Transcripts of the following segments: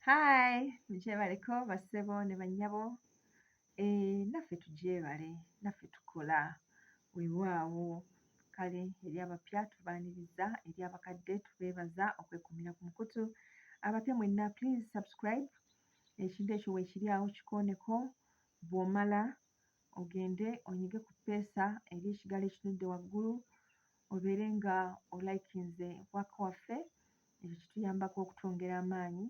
Hi, mugyebaleko bassebo ne bannyabo. Naffe tugyebale, naffe tukola. Weewaawo kale eri abapya tubaaniriza, eri abakadde tubeebaza okwekuumira ku mukutu. Abapya mwenna please subscribe, ekintu ekyo weekiri awo kikooneko, bw'omala ogende onyige ku ppeesa eri ekigalo ekitunudde waggulu obeere nga olikinze work waffe, ekyo kituyambako okutwongera amaanyi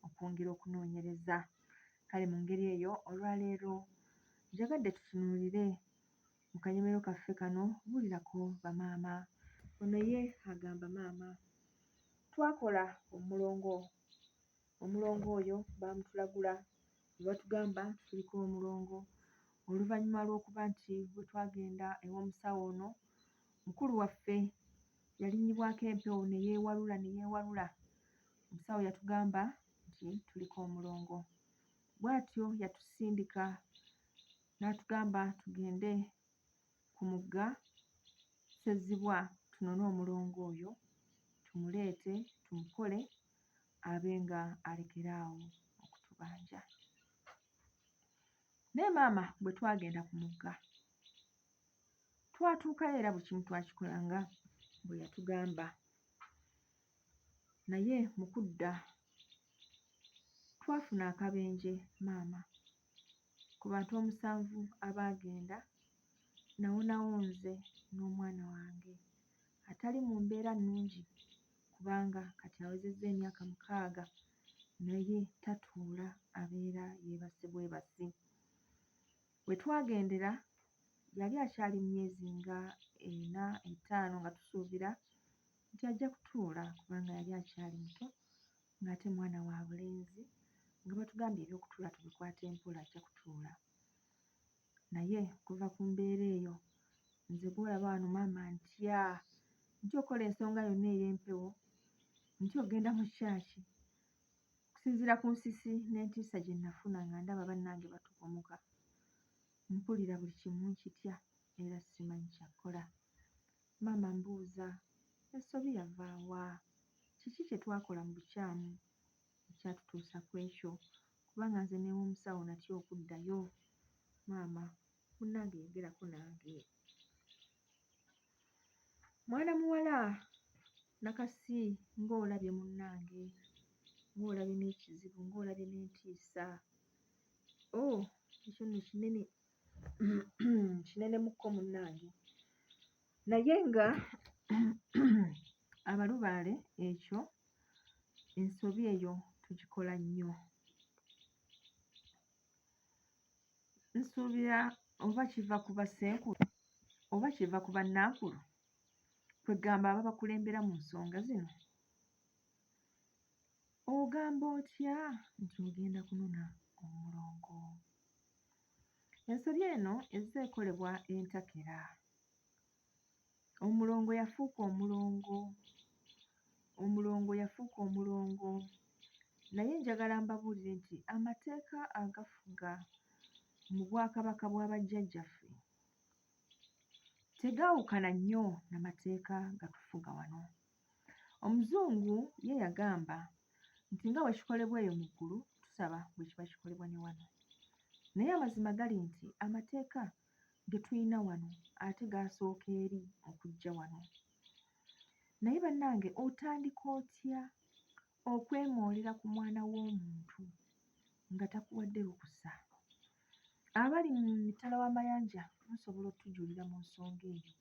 okwongera okunoonyereza. Kale mu ngeri eyo olwaleero njagadde tutunuulire mu kanyomero kaffe kano Buulirako Bamaama. Ono ye agamba maama twakola omulongo, omulongo oyo baamutulagula ne batugamba nti tuliko omulongo. Oluvannyuma lw'okuba nti bwe twagenda ew'omusawo ono, mukulu waffe yalinnyibwako empewo ne yeewalula ne yeewalula. Omusawo yatugamba nti tuliko omulongo. Bw'atyo yatusindika n'atugamba tugende ku mugga Ssezzibwa tunone omulongo oyo tumuleete tumukole abe nga alekera awo okutubanja. Naye maama bwe twagenda ku mugga twatuukayo era buli kimu twakikola nga bwe yatugamba naye mu kudda twafuna akabenje maama. Ku bantu omusanvu abaagenda nawonawo nze n'omwana wange atali mu mbeera nnungi kubanga kati awezezza emyaka 6 naye tatuula abeera yeebase bwebasi. We twagendera yali akyali mu myezi nga ena etaano nga tusuubira nti ajja kutuula kubanga yali akyali muto ng'ate mwana wa bulenzi nga batugambye eby'okutuula tubikwate mpola ajja kutuula. Naye okuva ku mbeera eyo nze gw'olaba wano maama ntya, ntya okukola ensonga yonna ey'empewo, ntya okugenda mu church okusinziira ku nsisi n'entiisa gye nafuna nga ndaba bannange batugomoka. Mpulira buli kimu nkitya era simanyi kya kukola. Maama mbuuza ensobi yava wa? Kiki kye twakola mu bukyamu ekyatutuusa ku ekyo? Kubanga nze n'ew'omusawo natya okuddayo. Maama munnange yogerako nange. Mwana muwala Nakasi ng'olabye munnange, ng'olabye n'ekizibu, ng'olabye n'entiisa. Oh ekyo nno kinene kinenemukko munnange. Naye nga abalubaale ekyo ensobi eyo tugikola nnyo. Nsuubira oba kiva ku bassenkulu oba kiva ku bannankulu, kwe ggamba ababakulembera mu nsonga zino. Ogamba otya nti ogenda kunona omulongo? Ensobi eno ezze ekolebwa entakera. Omulongo yafuuka omulongo, omulongo yafuuka omulongo. Naye njagala mbabuulire nti amateeka agafuga mu Bwakabaka bwa bajjajjaffe tegaawukana nnyo na mateeka gatufuga wano. Omuzungu ye yagamba nti nga bwe kikolebwa eyo mu ggulu, tusaba bwe kiba kikolebwa ne wano. Naye amazima gali nti amateeka ge tulina wano ate gaasooka eri okujja wano. Naye bannange otandika otya okwemoolera ku mwana w'omuntu nga takuwadde lukusa? Abali mu mitala w'amayanja musobola otujulira mu nsonga eyo.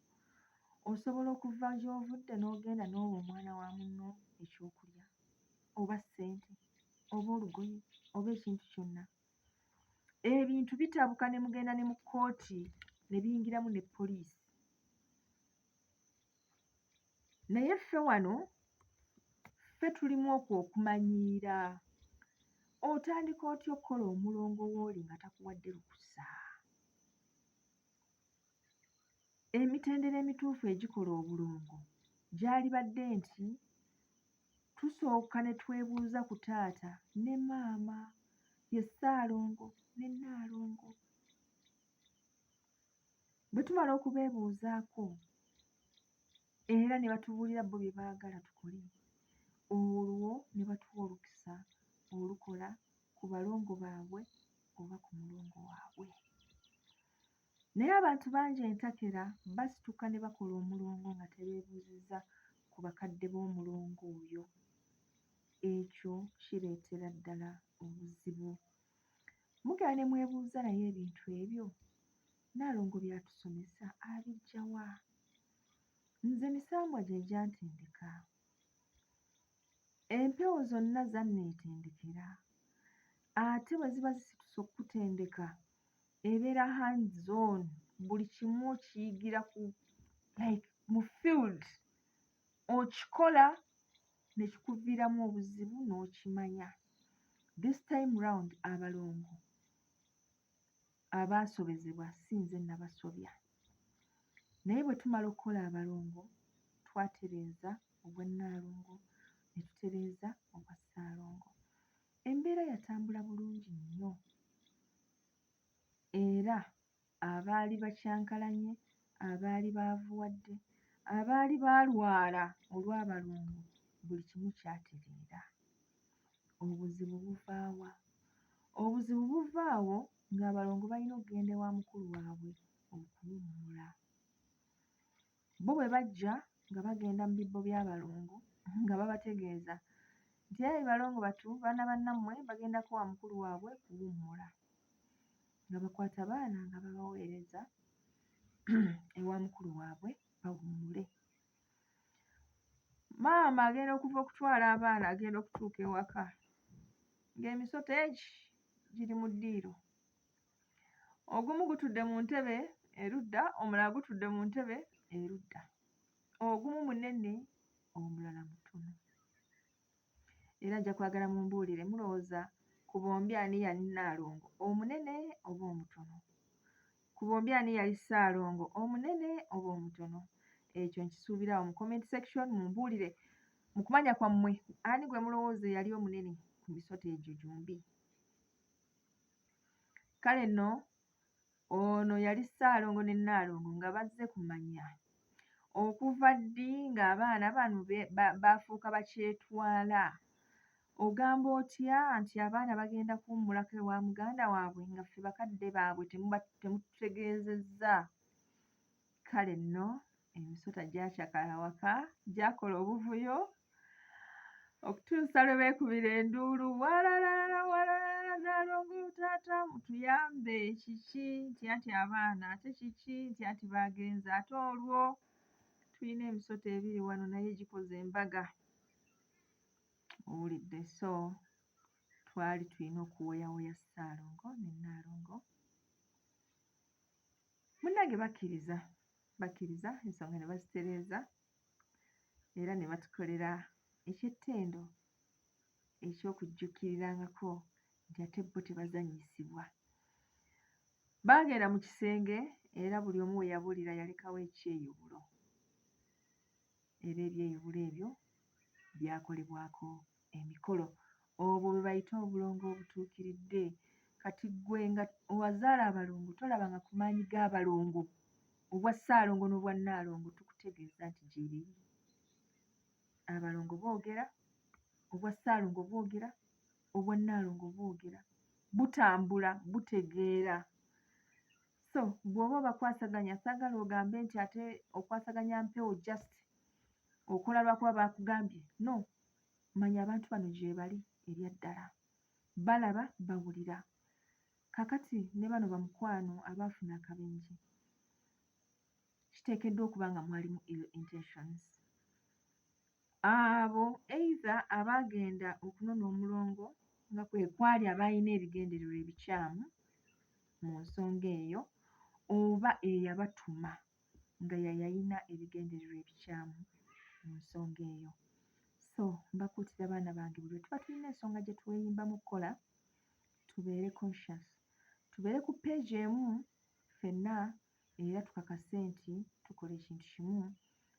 Osobola okuva gy'ovudde n'ogenda n'owa omwana wa munno ekyokulya oba ssente oba olugoye oba ekintu kyonna. Ebintu bitabuka ne mugenda ne mu kkooti ne biyingiramu ne poliisi. Naye ffe wano ffe tulimu okwo okumanyiira. Otandika otya okukola omulongo w'oli nga takuwadde lukusa? Emitendera emituufu egikola obulongo gyalibadde nti tusooka ne twebuuza ku taata ne maama, ye Ssaalongo ne Nnaalongo. Bwe tumala okubeebuuzaako era ne batubuulira bo bye baagala tukole, olwo ne batuwa olukisa olukola. abalala ku balongo baabwe oba ku mulongo waabwe. Naye abantu bangi entakera basituka ne bakola omulongo nga tebeebuuzizza ku bakadde b'omulongo oyo. Ekyo kireetera ddala obuzibu. Mugenda ne mwebuuza naye ebintu ebyo Nnaalongo by'atusomesa abiggya wa? Nze misambwa gye gyantendeka. Empewo zonna zanneetendekera. Ate bwe ziba zisituse okukutendeka ebeera hands on, buli kimu okiyigira ku like mu field okikola ne kikuviiramu obuzibu n'okimanya. This time round abalongo abaasobezebwa si nze nabasobya. Naye bwe tumala okukola abalongo twatereeza obwa Nnaalongo ne tutereeza obwa Ssaalongo. Embeera yatambula bulungi nnyo era abaali bakyankalanye, abaali baavuwadde, abaali baalwala olw'abalongo buli kimu kyatereera. Obuzibu buva wa? Obuzibu buva awo ng'abalongo balina okugenda ewa mukulu waabwe okuwummula. Bo bwe bajja nga bagenda mu bibbo by'abalongo nga babategeeza nti ayi balongo battu baana bannammwe bagendako wa mukulu waabwe kuwummula. Nga bakwata baana nga babaweereza ewa mukulu waabwe bawummule. Maama agenda okuva okutwala abaana agenda okutuuka ewaka ng'emisota egi giri mu ddiiro. Ogumu gutudde mu ntebe erudda, omulala gutudde mu ntebe erudda. Ogumu munene, omulala mutono. Era nja kwagala mumbuulire mulowooza ku bombi ani yali Nnaalongo, omunene oba omutono? Ku bombi ani yali Ssaalongo, omunene oba omutono? Ekyo nkisuubira awo mu comment section mumbuulire mu kumanya kwammwe ani gwe mulowooza eyali omunene ku misota egyo gyombi. Kale nno ono yali Ssaalongo ne Nnaalongo nga bazze kumanya okuva ddi ng'abaana bano baafuuka bakyetwala. Ogamba otya nti abaana bagenda kuwummulako ewa muganda waabwe nga ffe bakadde baabwe temututegeezezza? Kale nno emisota gyacakala waka, gyakola obuvuyo okutuusa lwe beekubira enduulu walalala walalala Nalongo taata mutuyambe kiki nti anti abaana ate kiki nti anti baagenze ate olwo tulina emisota ebiri wano naye gikoze embaga owulidde so twali tulina okuwoyawoya Ssaalongo ne Nnaalongo munnange bakkiriza bakkiriza ensonga ne bazitereeza era ne batukolera eky'ettendo eky'okujjukirirangako nti ate bo tebazannyisibwa. Baagenda mu kisenge era buli omu we yabulira yalekawo ekyeyubulo era ebyeyubulo ebyo byakolebwako emikolo. Obwo bwe bayita obulongo obutuukiridde. Kati ggwe nga wazaala abalongo tolabanga ku maanyi g'abalongo obwa Ssaalongo n'obwa Nnaalongo tukutegeeza nti gyebiri. Abalongo boogera, obwa Ssaalongo bwogera, obwa Nnaalongo bwogera, butambula, butegeera. So bw'oba obakwasaganya saagala ogambe nti ate okwasaganya mpewo just okola lwakuba baakugambye. No, manya abantu bano gyebali ebyaddala. Balaba, bawulira. Kaakati ne bano bamukwano abaafuna akabenje kiteekeddwa okuba nga mwalimu ill intentions. Abo either abaagenda okunona omulongo nga kwe kwali abaalina ebigendererwa ebikyamu mu nsonga eyo oba eyabatuma nga yayalina ebigendererwa ebikyamu mu nsonga eyo. So mbakuutira baana bange buli lwe tuba tulina ensonga gye tweyimbamu okukola tubeere conscious, tubeere ku page emu ffenna era tukakase nti tukola ekintu kimu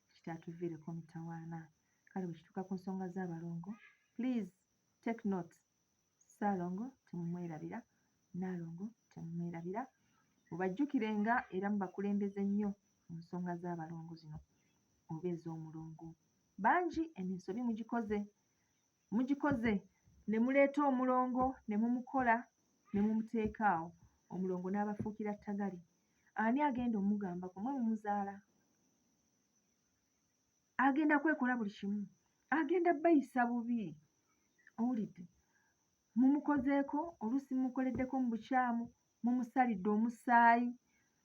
ekitaatuviireko mitawaana. Kale bwe kituuka ku nsonga z'abalongo please take note, Ssaalongo temumwerabira, Nnaalongo temumwerabira, mubajjukirenga era mubakulembeze nnyo mu nsonga z'abalongo zino oba ez'omulongo. Bangi eno ensobi mugikoze, mugikoze. Ne muleeta omulongo ne mumukola ne mumuteeka awo, omulongo n'abafuukira ttagali. Ani agenda omugambako? Mwe mumuzaala. Agenda kwekola buli kimu, agenda bayisa bubi. Owulidde? Mumukozeeko, oluusi mumukoleddeko mu bukyamu, mumusalidde omusaayi,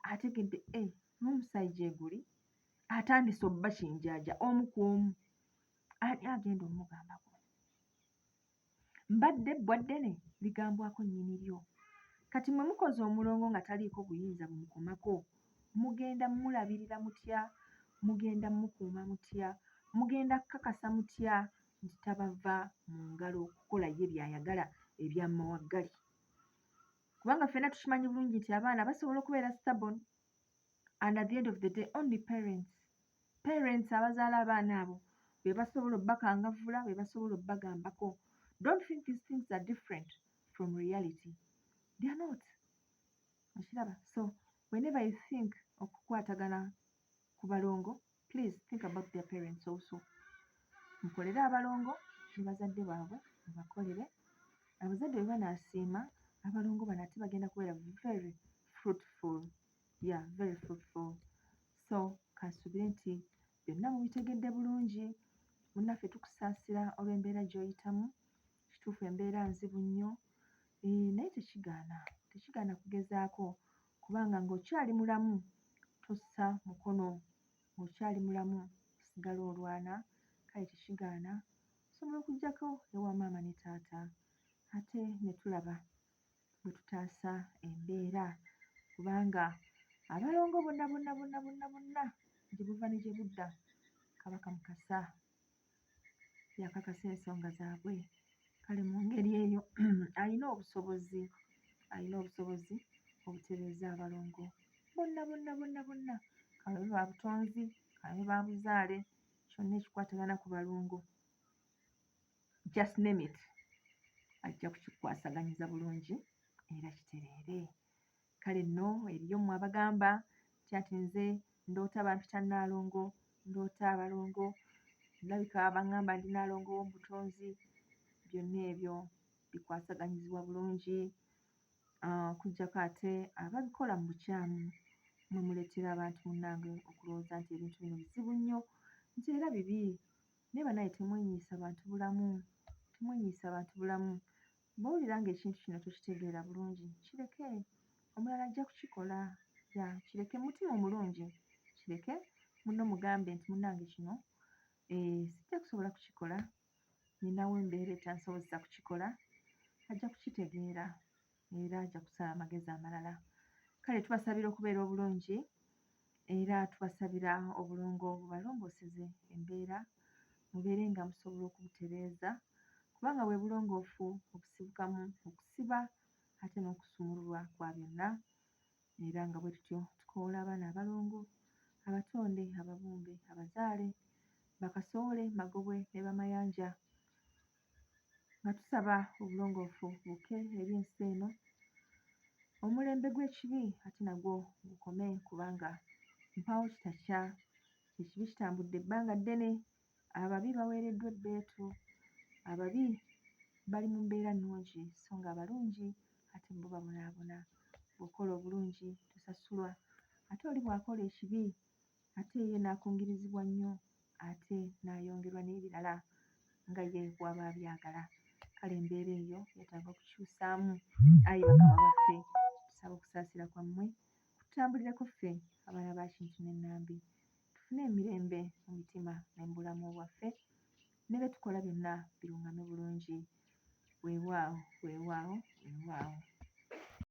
ategedde e n'omusaayi gyeguli, atandise obba kinjaaja omu ku omu. Ani agenda omugambako? Mbadde ebbwa ddene ligambwako nnyini lyo. Kati mwe mukoze omulongo nga taliiko buyinza bumukomako, mugenda mulabirira mutya? Mugenda mukuuma mutya? Mugenda kukakasa mutya nti tabava mu ngalo okukola ye by'ayagala ebyamawaggali? Kubanga ffenna tukimanyi bulungi nti abaana basobola okubeera stubborn, and at the end of the day only parents abazaala abaana abo be basobola obbakangavvula, be basobola obbagambako. Don't think these things are different from reality. They are not. Okiraba? So whenever you think okukwatagana ku balongo, please think about their parents also. Mukolere abalongo ne bazadde baabwe, mubakolere. Abazadde bwe banaasiima, abalongo bano ate bagenda kubeera very fruitful. Yeah, very fruitful. So kansuubire nti byonna mubitegedde bulungi. Munnaffe, tukusaasira olw'embeera gy'oyitamu. Kituufu, embeera nzibu nnyo, naye tekigaana kugezaako, kubanga ng'okyali mulamu tossa mukono, ng'okyali mulamu osigala olwana. Kale tekigaana, osobola okuggyako ewa maama ne taata, ate ne tulaba bwe tutaasa embeera, kubanga abalongo bonna bonna bonna bonna bonna gye buva ne gye budda, Kabaka Mukasa yakakasa ensonga zaabwe. Kale mu ngeri eyo alina obusobozi obutereeza abalongo bonna bonna bonna bonna, kababe ba butonzi, kababe ba buzaale, kyonna ekikwatagana ku balongo, just name it, ajja kukikwasaganyiza bulungi era kitereere. Kale nno eriyo mmwe abagamba nti ati nze ndoota bampita Nnaalongo, ndoota abalongo, ndabika baŋŋamba ndi Nnaalongo w'omubutonzi. Byonna ebyo bikwasaganyizibwa bulungi, okuggyako ate ababikola mu bukyamu. Mmwe muleetera abantu munnange okulowooza nti ebintu bino bizibu nnyo, nti era bibi. Naye bannaye, temwenyiisa bantu bulamu, temwenyiisa bantu bulamu. Bw'owulira ng'ekintu kino tokitegeera bulungi, kireke, omulala ajja kukikola. Ya, kireke mu mutima omulungi, kireke munno, mugambe nti munnange kino sijja kusobola kukikola, nninawo embeera etansobozesa kukikola. Ajja kukitegeera era ajja kusala amagezi amalala. Kale tubasabira okubeera obulungi, era tubasabira obulongo bubalongooseze embeera, mubeere nga musobola okubutereeza, kubanga bwe bulongoofu obusibukamu okusiba ate n'okusumululwa kwa byonna. Era nga bwe tutyo tukoola abaana abalongo, abatonde, ababumbe, abazaale, bakasowole, magobwe ne bamayanja, nga tusaba obulongoofu bukke eri ensi eno, omulembe gw'ekibi ate nagwo gukome, kubanga mpaawo kitakya. Ekibi kitambudde ebbanga ddene, ababi baweereddwa ebbeetu, ababi bali mu mbeera nnungi, so nga abalungi ate bo babonaabona. Bw'okola obulungi tosasulwa, ate oli bw'akola ekibi ate ye n'akungirizibwa nnyo, ate n'ayongerwa n'ebirala nga ye bw'aba abyagala. Kale embeera eyo yeetaaga okukyusaamu. Ayi bakama baffe, tusaba okusaasira kwammwe kututambulireko ffe abaana ba Kintu ne Nnambi, tufune emirembe mu mitima ne mu bulamu bwaffe, ne bye tukola byonna biruŋŋame bulungi. Weewaawo, weewaawo, weewaawo.